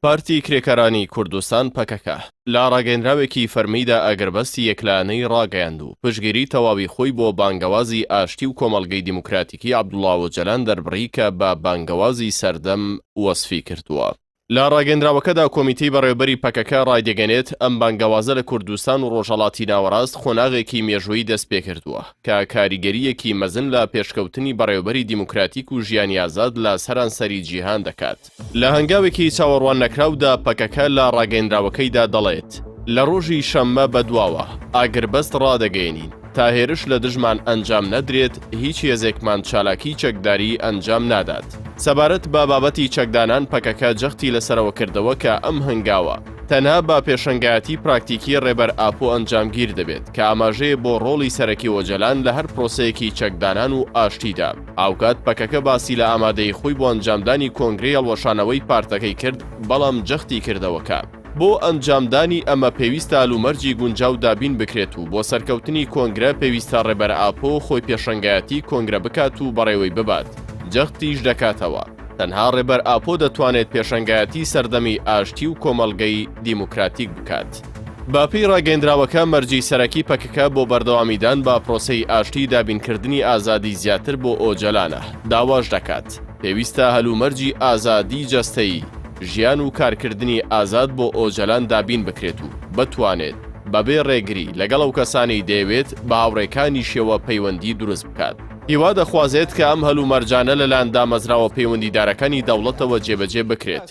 پارتی کرێکارانی کوردستان، پەکەکە، لە ڕاگەیەندراوێکی فەرمیدا ئاگربەستی یەکلایەنەی ڕاگەیاند و پشتگیری تەواوی خۆی بۆ بانگەوازی ئاشتی و کۆمەڵگەی دیموکراتیکی عەبدوڵا ئۆجەلان دەربڕی کە بە بانگەوازی سەردەم وەسفی کردووە. لە ڕاگەیەندراوەکەدا کۆمیتەی بەڕێوەبەری پەکەکە ڕایدەگەنێت، ئەم بانگەوازە لە کوردستان و ڕۆژهەڵاتی ناوەڕاست قۆناغێکی مێژوویی دەستپێکردووە کە کاریگەرییەکی مەزن لە پێشکەوتنی بەڕێوەبەری دیموکراتیک و ژیانی ئازاد لە سەرانسەری جیهان دەکات. لە هەنگاوێکی چاوەڕواننەکراودا پەکەکە لە ڕاگەیەنراوەکەیدا دەڵێت، لە ڕۆژی شەممە بەدواوە ئاگربەست ڕادەگەیەنین، تا هێرش لە دژمان ئەنجام نەدرێت هیچ هێزێکمان چالاکی چەکداری ئەنجام نادات. سەبارەت بە بابەتی چەکدانان پەکەکە جەختی لەسەرەوە کردەوە کە ئەم هەنگاوە تەنها بە پێشەنگایەتی پراکتیکی ڕێبەر ئاپۆ ئەنجامگیر دەبێت کە ئاماژەیە بۆ ڕۆڵی سەرەکی ئۆجەلان لە هەر پرۆسەیەکی چەکدانان و ئاشتیدا. هاوکات پەکەکە باسی لە ئامادەیی خۆی بۆ ئەنجامدانی کۆنگرەی هەڵوەشانەوەی پارتەکەی کرد، بەڵام جەختی کردەوە کە، بۆ ئەنجامدانی ئەمە پێویستە هەلومەرجی گونجاو دابین بکرێت و بۆ سەرکەوتنی کۆنگرە پێویستە ڕێبەر ئاپۆ خۆی پێشەنگایەتی کۆنگرە بکات و بەڕێوەی ببات، جەختیش دەکاتەوە، تەنها ڕێبەر ئاپۆ دەتوانێت پێشەنگایەتی سەردەمی ئاشتی و کۆمەڵگەی دیموکراتیک بکات. بە پێی ڕاگەیەندراوەکە، مەرجی سەرەکی پەکەکە بۆ بەردەوامیدان بە پرۆسەی ئاشتی دابینکردنی ئازادی زیاتر بۆ ئۆجەلانە، داواش دەکات، پێویستە هەلومەرجی ئازادی جەستەیی، ژیان و کارکردنی ئازاد بۆ ئۆجەلان دابین بکرێت و بتوانێت بەبێ ڕێگری لەگەڵ ئەو کەسانەی دەیەوێت بە هاوڕێکانیشیەوە پەیوەندی دروست بکات. هیوا دەخوازێت کە ئەم هەلومەرجانە لەلایەن دامەزراوە پەیوەندیدارەکانی دەوڵەتەوە جێبەجێ بکرێت.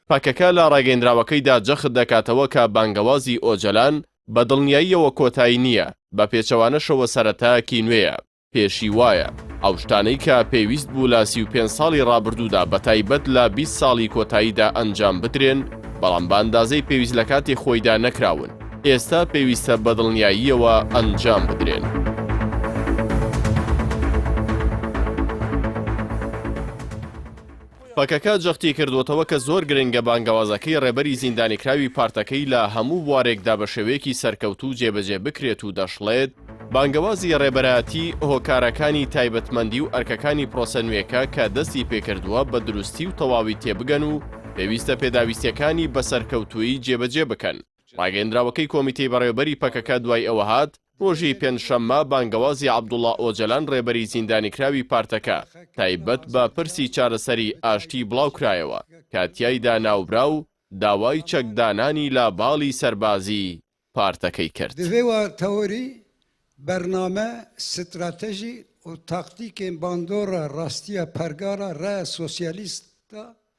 پەکەکە لە ڕاگەیندراوەکەیدا جەخت دەکاتەوە کە بانگەوازی ئۆجەلان بە دڵنیاییەوە کۆتایی نییە، بە پێچەوانەشەوە سەرەتایەکی نوێیە. پێشی وایە ئەو شتانەی کە پێویست بوو لە 35 ساڵی ڕابردوودا بەتایبەت لە 20 ساڵی کۆتاییدا ئەنجام بدرێن، بەڵام بە ئەندازەی پێویست لە کاتی خۆیدا نەکراون، ئێستا پێویستە بەدڵنیاییەوە ئەنجام بدرێن. پەکەکە جەختی کردووەتەوە کە زۆر گرنگە بانگەوازەکەی ڕێبەری زیندانیکراوی پارتەکەی لە هەموو بوارێکدا بە شێوەیەکی سەرکەوتوو جێبەجێ بکرێت و دەشڵێت، بانگەوازی ڕێبەرایەتی هۆکارەکانی تایبەتمەندی و ئەرکەکانی پرۆسە نوێکە کە دەستی پێکردووە بە دروستی و تەواوی تێبگەن و پێویستە پێداویستیەکانی بە سەرکەوتوویی جێبەجێ بکەن. ڕاگەیەندراوەکەی کۆمیتەی بەڕێوەبەری پەکەکە دوای ئەوە هات، ڕۆژی پێنجشەممە بانگەوازی عەبدوڵا ئۆجەلان ڕێبەری زیندانیکراوی پارتەکە تایبەت بە پرسی چارەسەری ئاشتی بڵاوکرایەوە کە تیایدا ناوبراو داوای چەکدانانی لە باڵی سەربازی پارتەکەی کرد. Di vê teorî, bername, stratejî û taktîkên bandora rastiya pergala reya sosyalîst de.